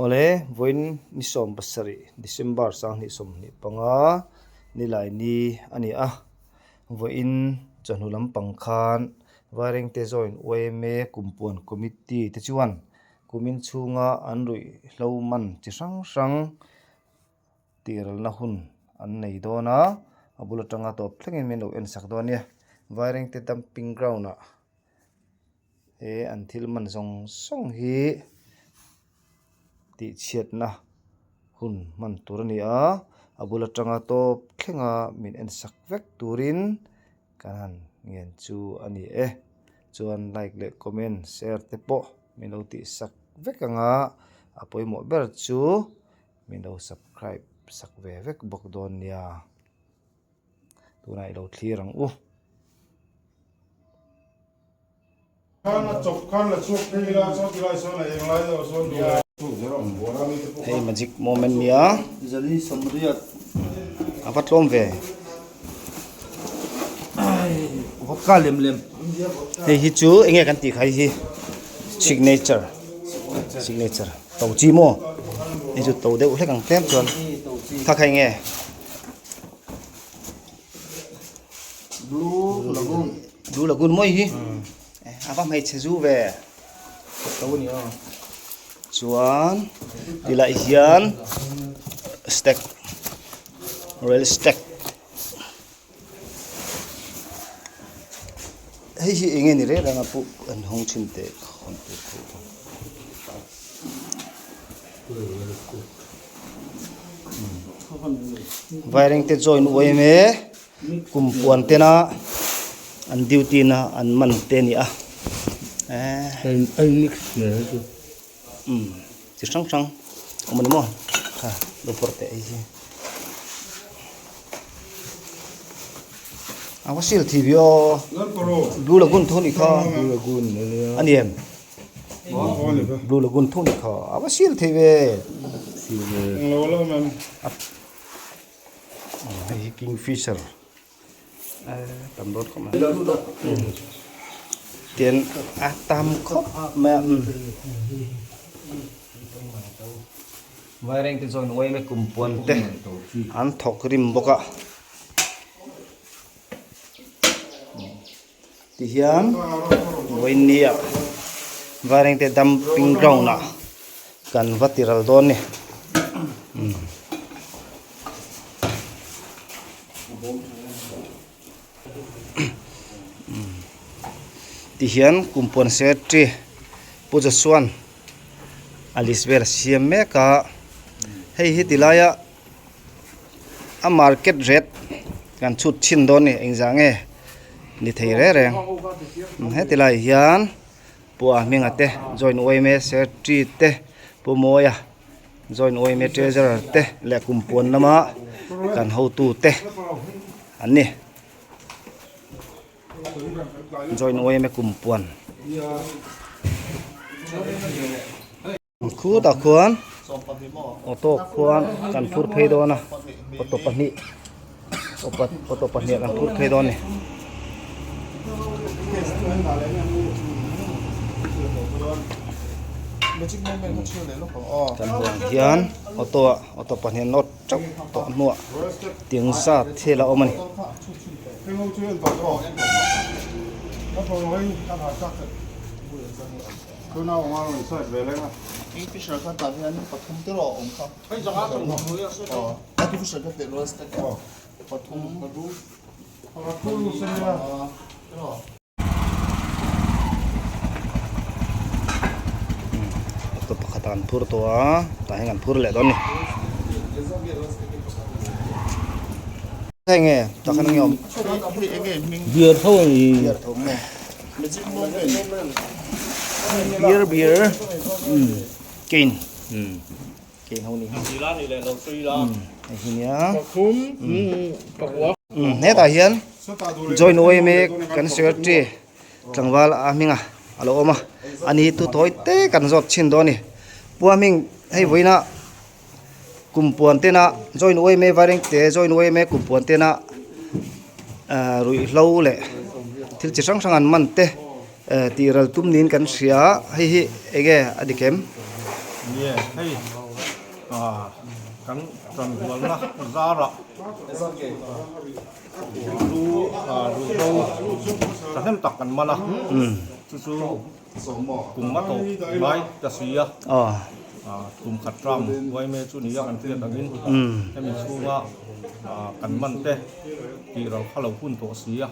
Awle, vawiin ni 17 December 2025 nilai ni a ni a, vawiin chawhnu lampang khan Vairengte Joint yma Kumpuan Committee te chuan kumin chhunga an ruihhlo man chi hrang hrang tiralna hun an nei dawn a, a bul atanga tawp thlengin min lo en sak dawn nia. Vairengte dumping ground ah he an thil man zawng zawng hi tihchhiatna hun hman tur a ni a, a bul atanga tawp thlenga min en sak vek turin kan han ngen chu a ni e. Chuan like leh comment share te pawh min lo tihsak vek ang a, a pawimawh ber chu. Min lo subscribe sak ve vek bawk dawn nia. Tunah i lo thlir ang u. Hei magic moment nia. A va tlawm ve. Hei hi chu enge kan tih kha hei hi signature signature. To chi maw hei chu to deuh hlek ang tlem chuan kha kha enge blue lagoon blue lagoon mawi hi a va hmeichhe zu ve to a ni aw chuan tilai hian stack rail stack Hei hi eng nge ni reng reng a puk an hawng thin teh hawn tur tho tho. Vairengte join uai em e kum puan tena an duty na an man te a ni a chi hrang hrang awm a ni maw kha lo phawrh teh hei hi a va sil thih ve aw blue lagoon tho ni kha a ni em blue lagoon tho ni kha a va sil thei ve hei hi kingfisher. Tam dawn khawp mai tin a tam khawp mai a vairengte chuan uaime kum puan te an thawk rim bawk a tihian vawinia vairengte dumping ground ah kan va ti ral dawn a ni. Tihian kumpuan secretary Pu Joshua-a'n a list vel a siam mek a hei hi tilaia a market rate kan chhut chhin dawn a ni engzah nge ni thei reng reng heti lai hian Pu Ahminga te join yma secretary te Pu Mawia. Join yma treasurer te leh kum puan lama kan hotu te an ni. Join yma kum puan. Khutah khuan auto khuan kan phur phei dawn a auto pahnih auto pahnih kan phur phei dawn a ni. Kan hmuh ang hian auto ah auto pahnih an nawt teuh tawh hnuah tiang zat thil a awm a ni. Auto pakhat ah an phur tawh a tah hian an phur leh dawn a ni hei nge tah khan enge awm beer tho a ni beer tho maw beer beer cane Kein ho ni hei hi nia hetah hian join yma kan secretary tlangval a hminga a lo awm a ani hi thu tawi te kan zawt chhin dawn a ni pu a hming hei vawiina kum puan tena join yma vairengte join yma kum puan tena ah ruihhlo leh thil chi hrang hrang an man te. Tih ral tum niin kan hria a, hei hi eng nge a dik em? Ye hei kan tanhualna zarah lu ruihhlo thahnem tak kan man a chu chu kum a tawp ngai ta si a kum khat ram uaime chu ni a kan hriat angin hemi chhunga kan man te tih ral kha lo hun tawh si a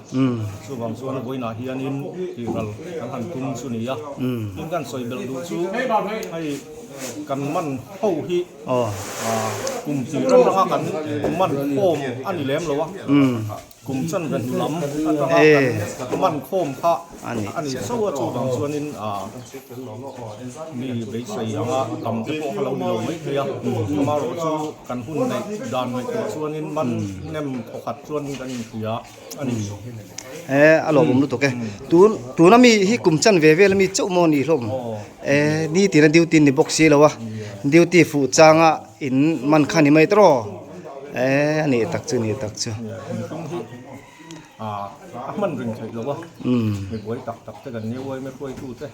chuvang chuan vawiinah hianin tih ral kan han tum chu ni a tin kan sawi belh duh chu hei kan man ho hi kum tir atanga kan man khawm a ni lem lo a kum chanve hnu lam atanga kan man khawm kha a ni chauh a chuvang chuanin mi beisei anga tam te pawh kha lo ni lo maithei a amaherawh chu kan hun neih dan ngaihtuah chuanin man nem thawkhat chuanin kan inhria a ni. E a lawmawm lutuk e tun tuna mi hi kum chanve vel ami chauh maw ni hlawm e nitin a duty ni bawk si lo a duty fuh changa in man kha ni mai tawh e a nih tak chu nih tak chu. A hman ring theih lo a, mi buai tak tak te kan nia uaime hruaitu te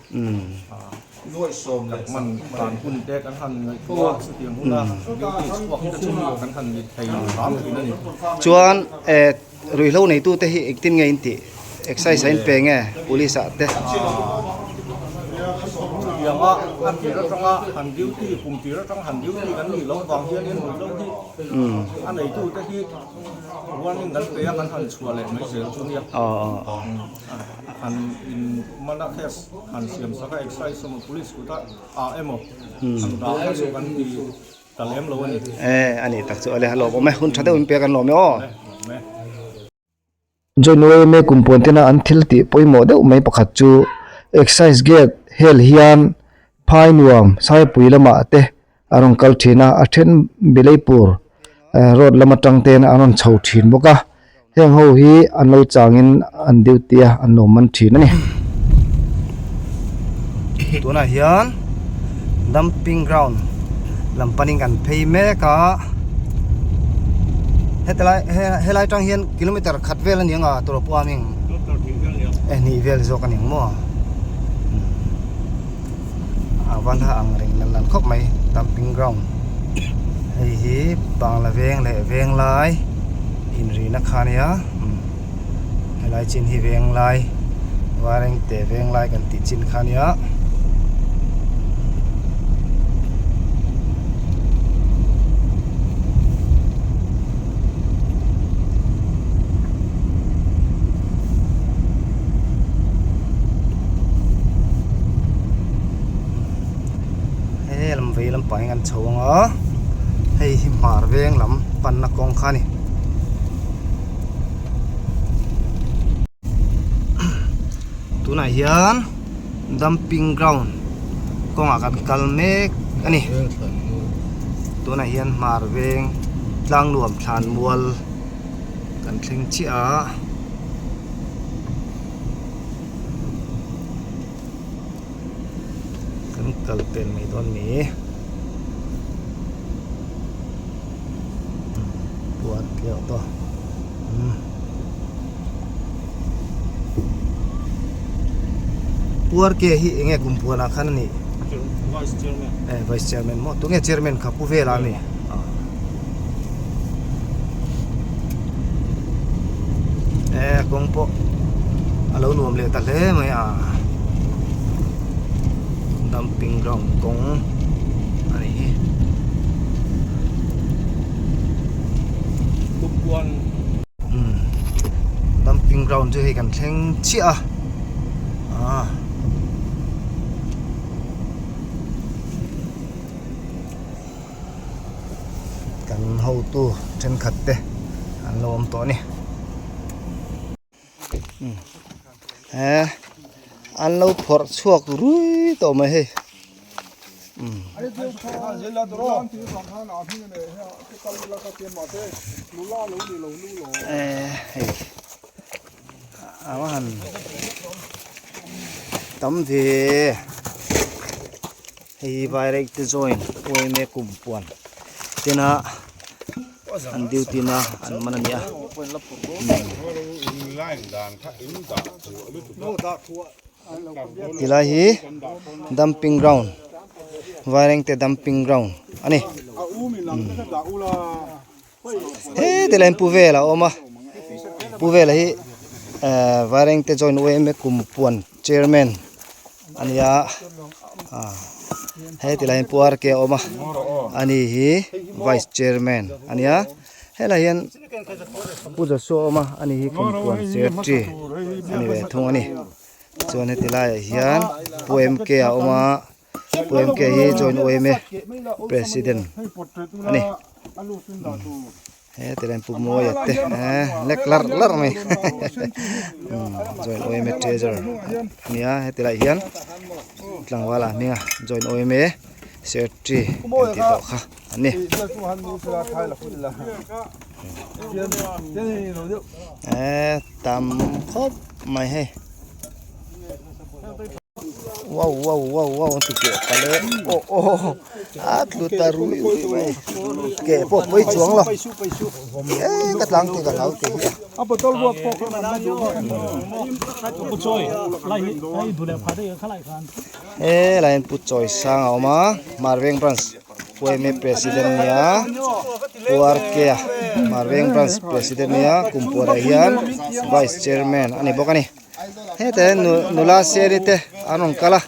kan hman dan hun te kan han ngaihtuah a, chutiang huna duty chhuak te chu kan han ni thei hram thin a ni. Chuan ruihhlo neitu te hi engtin nge in tih? Excise a in pe nge police ah te? Chutianga a tir atanga han duty kum tir atang han duty kan nih loh vang hianin ruihhlo hi a neitu te hi Warning kan pe a kan han chhuah leh mai zel chu nia. Han in mana case han siam sak a excise emaw police kut a ah emaw han dah kha chu kan ti ta lem lo a ni. E a nih tak chu ale a lawm awm e hun tha deuh in pek an lawm e aw. Join yma kum puan tena an thil tih pawimawh deuh mai pakhat chu excise gate hel hian phai nuam saipui lamah te a rawn kal thin a a then Bilaipur road lam atang ten an rawn chho thin bawk a heng ho hi an lo changin an duty a an lo man thin a ni. Tunah hian dumping ground lam panin kan phei mek a hetilai helai tang hian kilometer khat vel a ni ang a Tawlhpuaming hnih vel zawk a ni ang maw. A van ha ang reng lan lan khawp mai dumping ground hei hi bangla veng leh veng lai inrihna kha a nia helai chin hi veng lai varengte veng lai kan tih chin kha a nia. He lam vei lampang hi kan chho ang a hei hi hmar veng lam panna kawng kha a ni tunah hian dumping ground kawngah kan kal mek a ni tunah hian hmar veng tlang nuam thlan mual kan thleng chiah a. Kan kal pel mai dawn ni. Puan tleuh tawh. Puar ke hi enge kum puanah khan a nih? Vice Chairman. Eh Vice Chairman maw? Tunge Chairman kha pu vela a ni? Eh kawng pawh a lo nuam leh ta hle mai a dumping ground kawng a ni hi. Dumping ground chu hei kan thleng chiah a ah. Kan hotu thenkhat te an lo awm tawh a ni he an lo phawrh chhuak rui tawh mai hei eh hei a va han tam ve. Hei hi Vairengte join yma kum puan tena an duty na an man a ni a. Tilai hi dumping ground. Vairengte dumping ground a ni. He tilai hian Pu Vela a awm a, Pu Vela hi ehh Vairengte joint yma kumpuan chairman a ni a, he tilai hian Pu RK a awm a, ani hi vice chairman a ni a, helai hian Pu Joshua a awm a, ani hi kumpuan secretary a ni ve thung a ni, chuan heti laiah hian Pu MK a awm a. Pu MK hi join yma president a ni he tilai pu Mawia te eh lek larh larh mai join yma treasurer a ni a hetilai hian tlangval ah hminga join yma secretary kan tih tawh kha a ni eh tam khawp mai hei. Wow wow wow wow an ti keh pal e aw aw a tlu ta rui rui mai keh pawh pawi chuang lo e ka tlang te ka hlau te hi a he lai hian pu chawi sang a awm a Marveng branch yma president a nia pu R K a Marveng branch president a nia kumpuanah hian vice chairman a ni bawk a ni. Hetah hian nula seri te an rawn kal a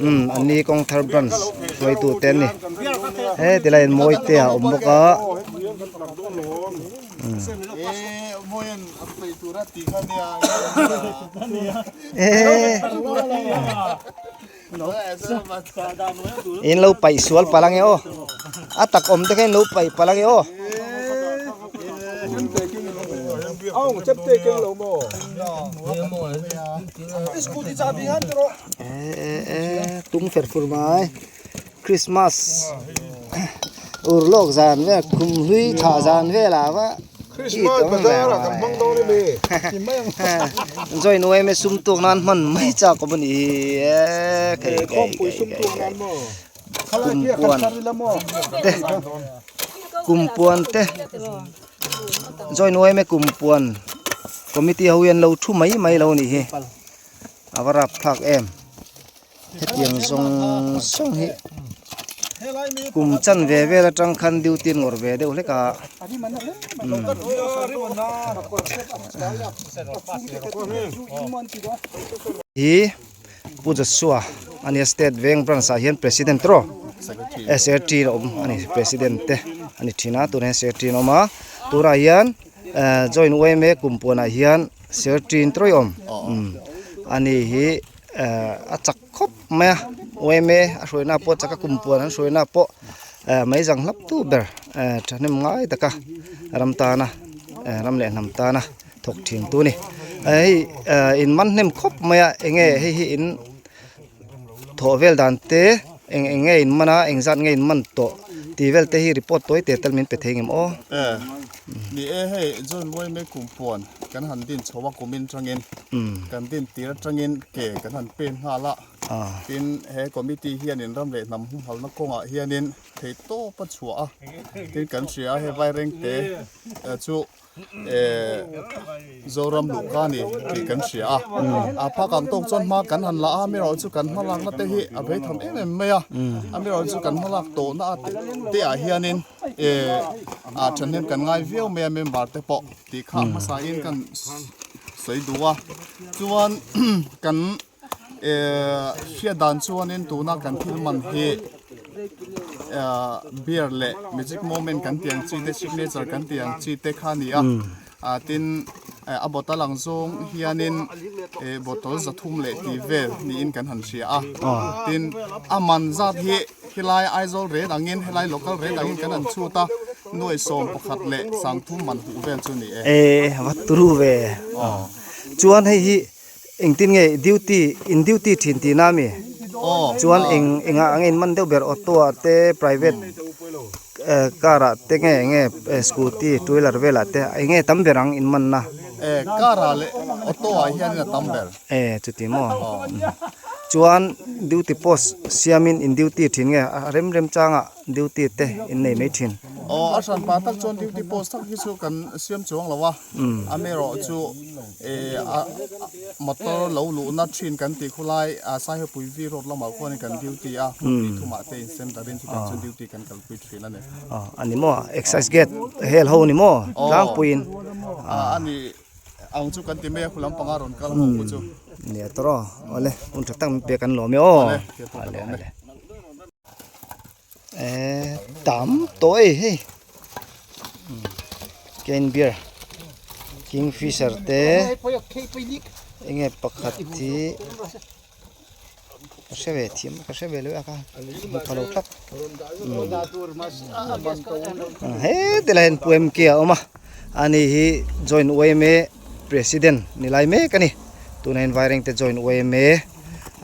umm an ni kawng thar branch hruaitu te an ni heti laiah mawi te a awm bawk a eee in lo paih sual palh ange aw a tak awm te kha in lo paih palh ange aw. Tung fer fur mai Christmas ur lawk zan vel khum hlui thah zan velah va Join yma sum tuak nan hman mai chak awm a ni hi e khei khei khei khei kumpuan te kumpuan te join yma kumpuan committee ho hi an lo thu mai mai lo a nih hi a va rapthlak em. Hetiang zawng zawng hi kum chan ve vel atang khan duty an ngawrh ve deuh hlek a umm hi Pu Joshua a nia state veng branch ah hian president tawh secretary a awm a ni president te a ni thin a tunah hian secretary an awm a tunah hian eh join yma kum puanah hian secretary an tawih awm umm a ni hi. Eh a chak khawp mai a yma a hruaina pawh a chak a kum puan an hruaina pawh eh mai zang hlap tu ber eh thahnem ngai taka ram tana eh ram leh hnam tana thawk thin tu a ni eh hei eh in man hnem khawp mai a eng nge hei hi in thawh vel dan te eng eng nge in man a eng zat nge in man tawh tih vel te hi report tawi te tal min pe thei ngem aw. Eh ni e hei join yma kum puan kan han din chho a kum in tangin Kan din tir atangin ke kan han pen nghal a, tin he committee hianin ram leh hnam humhalna kawngah hianin thei tawp a chhuah a, tin kan hria a he Vairengte chu Zoram luhka a ni tih kan hria a, a phak ang tawk chuan hma kan han la a, amirawh chu kan hmalakna te hi a beitham em em mai a, amirawh chu kan hmalak tawhna te ah hianin a thahnem kan ngai viau mai a member te pawh. Tih kha hmasa in kan sawi duh a, chuan kan hriat dan chuanin tuna kan thil man hi beer leh magic moment kan tih ang chi te signature kan tih ang chi te kha a ni a, tin a bottle ang zawng hianin bottle 300 leh tih vel niin kan han hria a, tin a man zat hi. Helai Aizawl rel angin helai local rel angin kan han chhut a, nuai 11 leh 30 man huh vel chu ni e. E va turu ve. Chuan hei hi engtin nge duty in duty thin tihna ami? Chuan eng engah nge in man deuh ber auto ah te private car ah te nge enge scooty two wheeler velah te enge tam ber ang in manna? E car ah leh auto ah hianin a tam ber. E chuti maw chuan duty post siamin in duty thin nge a rem rem changah duty te in nei mai thin. Aw a hran pa tak chuan duty post tak hi chu kan siam chuang lo a, amaherawh chu a motor lo luhna thin kan tih khu lai Saihawpui V road lamah khuanin kan duty a, hmun hnih thumah te insem darin chutiang chuan duty kan kalpui thin a ni. Aw a ni maw excise gate hel ho ni maw tlangpuiin. A ni ang chu kan ti mai a khu lampanga rawn kal ho khu chu. Nia tawrh aw awle hun tha tak min pek an lawm e aw. Awle ke pawh ka lawm e. Eh tam tawh ei hei cane beer kingfisher te enge pakhat hi ka hre ve thiam ka hre ve lo a ka hmu pha lo tlat heti lai hian pu MK a awm a ani hi joint yma president ni lai mek a ni tunah hian vairengte joint yma.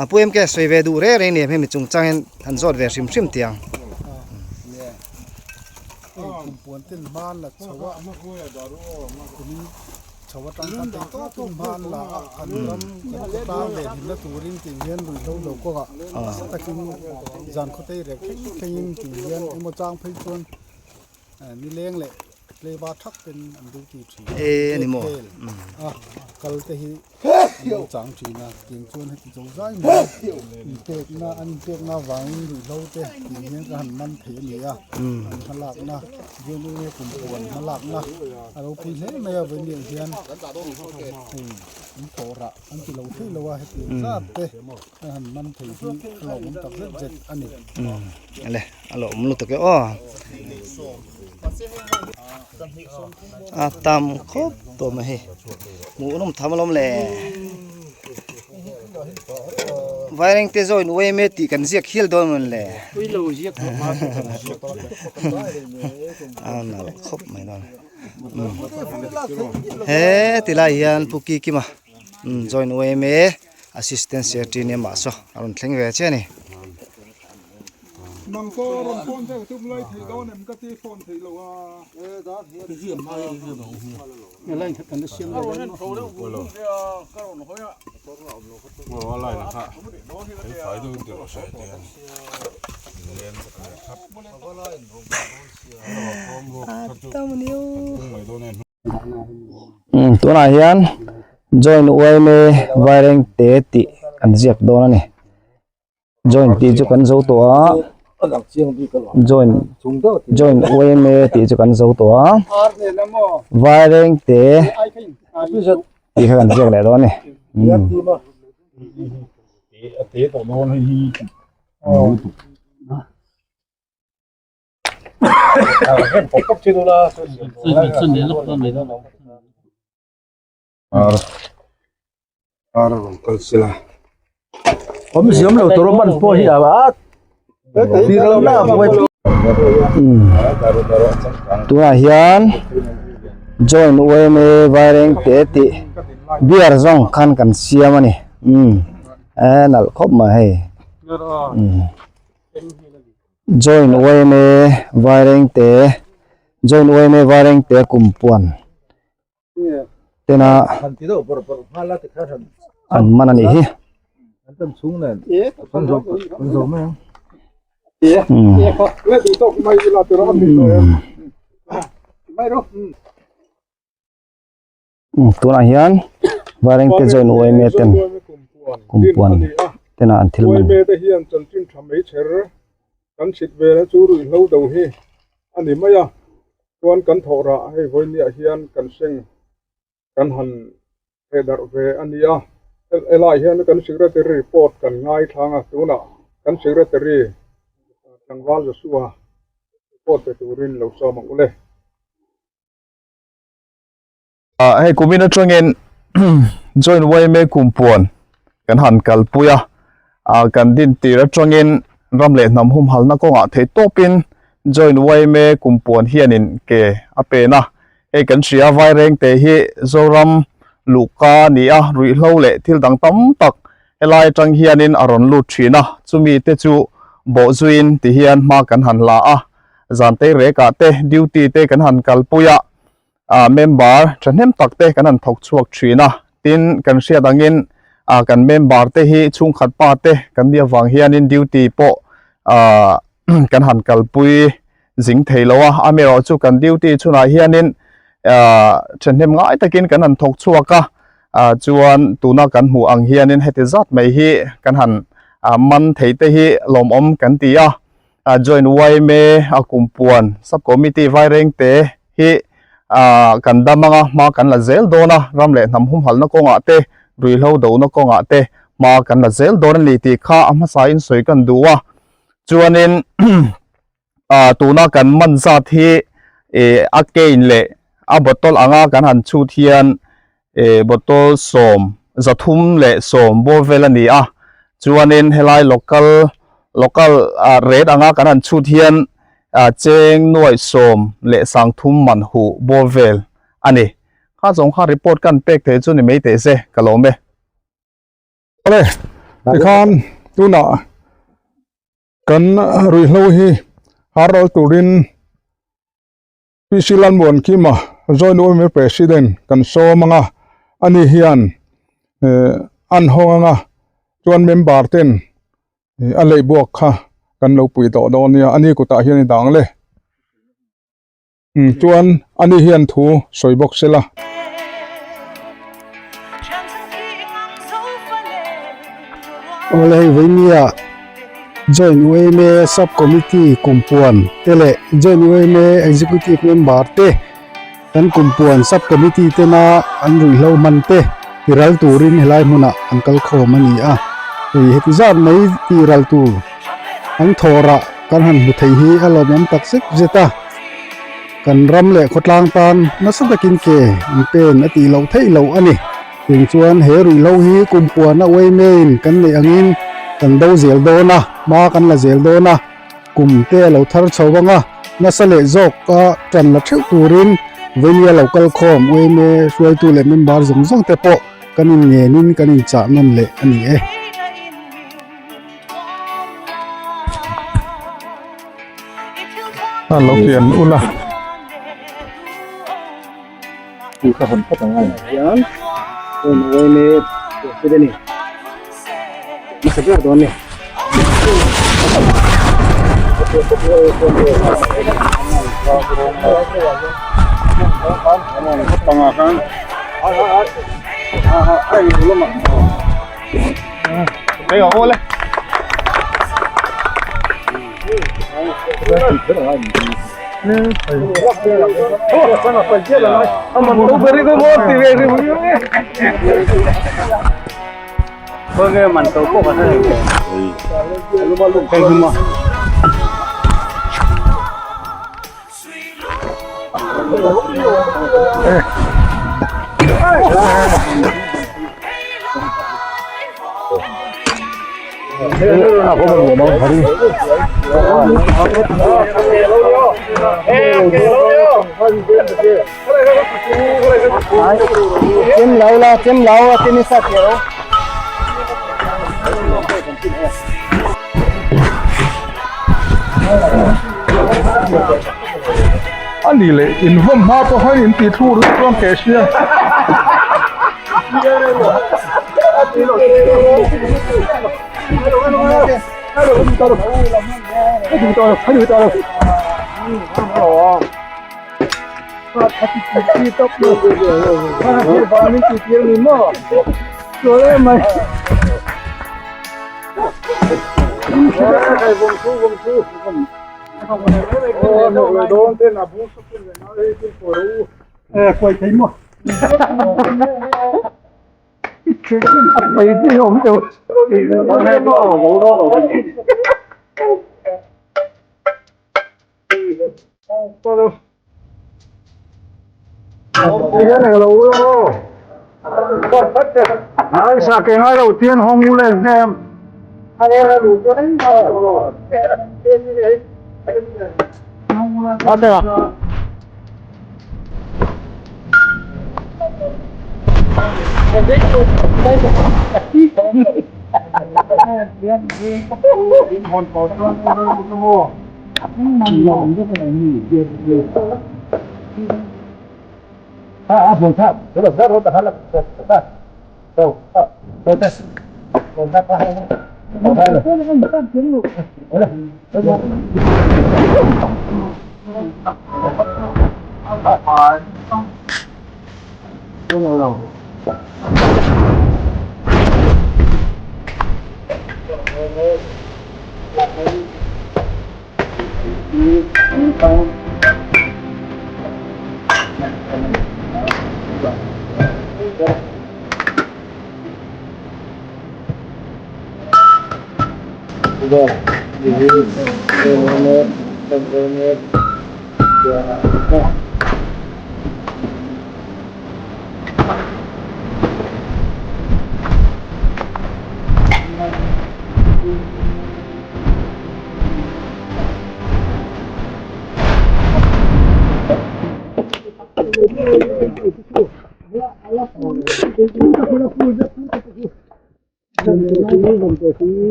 A pu MK sawi ve duh reng reng ni em hemi chungchang hian han zawt ve hrim hrim tih ang. Hei kumpuan ten hma an la chho a, kumin chho atang khan thei tawpin hma an la a, kan ram kan khawtlang leh hlimna turin tih hian ruihhlo lo kawngah nasa takin zan khawtei rek thleng thlengin tih hian emaw chang phei chuan Nileng leh tleva thak ten an duty thin. E ani maw? A kal te hi an lo chang thin a, tiang chuan heti zo zai mai inpekna an inpekna avangin ruihhlo te tih hian ka han man thei a ni a, an hmalakna January kum puan hmalakna a ropui hle mai a vawiin hian hei an tawrah an ti lo thei lo a heti zat te a han man thei hi a lawmawm tak zet zet a ni. Ale a lawmawm lutuk e aw a tam khawp tawh mai hei hmuh nawm tham alawm le vairengte zawin yma tih kan ziak hial dawn mawn le a nalh khawp mai dawn he tilai hian pu kikima join yma Assistant Secretary nia mah saw a rawn thleng ve che a ni. Tunah hian join yma vairengte tih an ziak dawn a ni join tih chu kan zo tawh a join join yma tih chu kan zo tawh a vairengte tih kha kan ziak leh dawn a ni. Tunah hian join yma vairengte tih beer zawng khan kan siam a ni umm a nalh khawp mai hei umm. Join yma Vairengte Join yma Vairengte kumpuan tena an man a nih hi. Tunah hian Vairengte join yma ten kumpuan tena an thil man. Yma te hian chanchin tha mai chher kan chhit vela chu ruihhlo do hi a ni mai a, chuan kan thawh rah hei vawinia hian kan seng kan han heh darh ve a nia. Helai hian kan secretary report kan ngaithlang a, tunah kan secretary tlangval Joshua report pe turin lo sawm ang u le. Hei kumin atangin join yma kumpuan kan han kalpui a, kan din tir atangin ram leh hnam humhalna kawngah theih tawpin join yma kumpuan hianin ke a pen a, hei kan hria vairengte hi Zoram luhka a ni a, ruihhlo leh thil dang tam tak helai atang hianin a rawn lut thin a, chumi te chu bawhzuiin tihian hma kan han la a, zantei rekah te duty te kan han kalpui a. ah member thahnem tak te kan han thawk chhuak thin a tin kan hriat angin ah kan member te hi chhungkhat pa te kan nih avang hianin duty pawh ah kan han kalpui zing thei lo a, amaherawh chu kan duty chhunah hianin ahh thahnem ngai takin kan han thawk chhuak a, ah chuan tuna kan hmuh ang hianin heti zat mai hi kan han ah man thei te hi lawmawm kan ti a, ah joint yma a kumpuan sub committee vairengte hi ah kan dam anga hma kan la zel dawn a, ram leh hnam humhalna kawngah te ruihhlo dohna kawngah te hma kan la zel dawn a ni tih kha a hmasa in sawi kan duh a, chuanin ah tuna kan man zat hi ih a cane leh a bottle anga kan han chhut hian ih bottle sawm zathum leh sawm bawr vel a ni a chuanin helai local local ah rate anga kan han chhut hian ah cheng nuaih sawm leh sangthum man huh bawr vel a ni kha zawng kha report kan pek theih chu ni mai teh se ka lawm e. Awle tikhan tunah kan ruihhlo hi har ral turin PC Lalmuankima Joint Women President kan sawm anga ani hian eh an hawng anga chuan member ten a lei buak kha kan lo pui tawh dawn nia ani kutah hian i dang le chuan ani hian thu sawi bawk se la. Awle hei vawinia Joint yma Sub Committee kumpuan te leh Joint yma Executive Member te kan kumpuan Sub Committee tena an ruihhlo hman te ti ral turin helai hmunah an kal khawm a ni a, hei heti zat mai ti ral tur an thawh rah kan han hmu thei hi a lawmawm tak zet zet a. Kan ram leh khawtlang tan nasa takin ke an pen a tih loh theih loh a ni. Eng chuan he ruihhlo hi kum puan a uai maiin kan neih angin kan do zel dawn a, hma kan la zel dawn a, kum te a lo thar chho ang a, nasa leh zawk a tan la theuh turin Vainia lo kal khawm uaime hruaitu leh member zawng zawng te pawh kan inngenin kan inchah nawn leh a ni e. A lo kian ula. A ni leh invawm hma pawh khan in tih thlur vek chuan keh sia.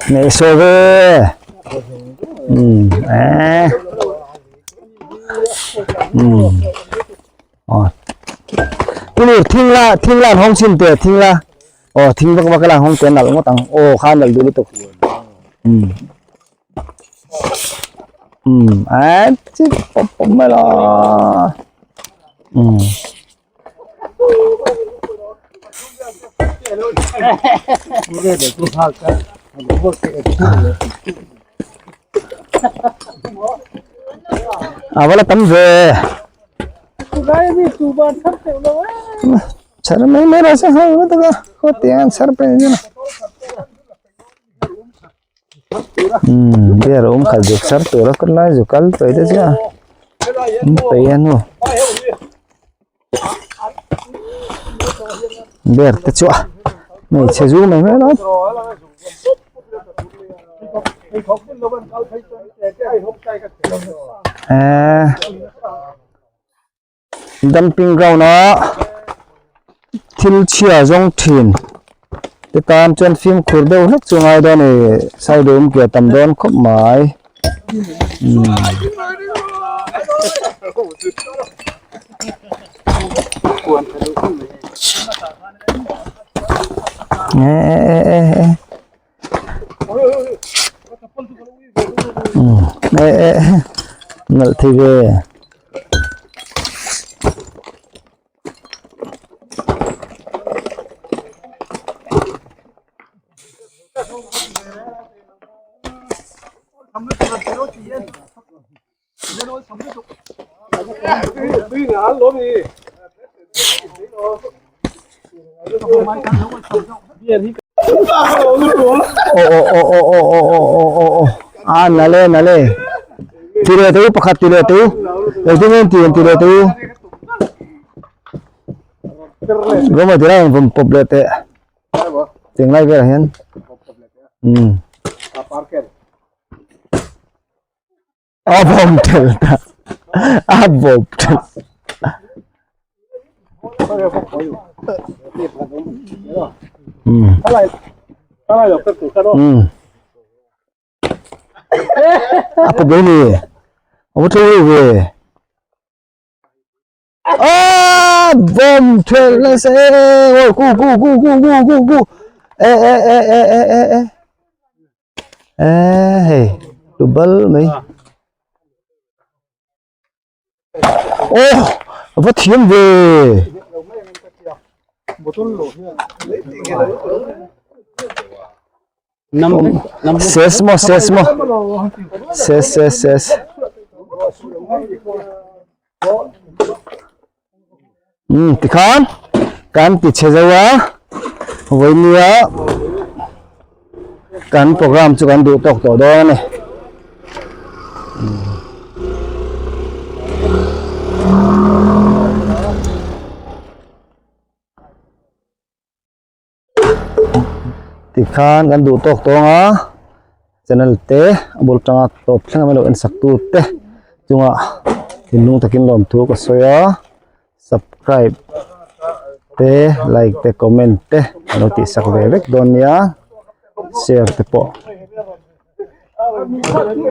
Này xô về. Ừ. À. Ừ. Ờ. Cái này thing la hong xin te thing la. Ờ thing bak bak la hong te nal ngotang. Ô khan nal dulu tuk. Ừ. Ừ. À chứ pom pom mai la. Ừ. À vậy là tắm về. Sir mấy mấy ra sẽ hơi nó tôi có tiền sir bên như này. Bây giờ ông khởi dục sir từ đó con lại dục cắn tới đấy chứ à. Tới ăn rồi. Bây giờ ta chua. Mày chơi du mày mới đó. À. Dumping ground nó thil chhia zawng thin te tan chuan fimkhur deuh hlek chu ngai dawn a ni sai dum ke tam dawn khawp mai e e e e e e nalh thei ve. Ô ô ô ô ô ô ô ô ô a nale nale ti le tu pakhat ti le tu engtin nge ti ti le tu gawm ti lai vawm pawp leh teh cheng lai velah hian umm a vawm tel ta a vawm tel umm a pawp lo ni a va thleng ve a vawm tel nasa e ôi ku ku ku ku ku ku ku e e e e e e e e hei lu bal mai ô va thiam ve ses maw ses maw ses ses ses. Umm tikhan kan ti chhe zo a vawinia kan program chu kan duh tawk tawh dawn a ni. Tikhan kan duh tawk tawng a channel te a bul tanga tawp thleng a lo en sak tu te chungah thinlung takin lawmthu ka sawi a subscribe te like te comment te a lo tih sak ve vek dawn nia share te pawh.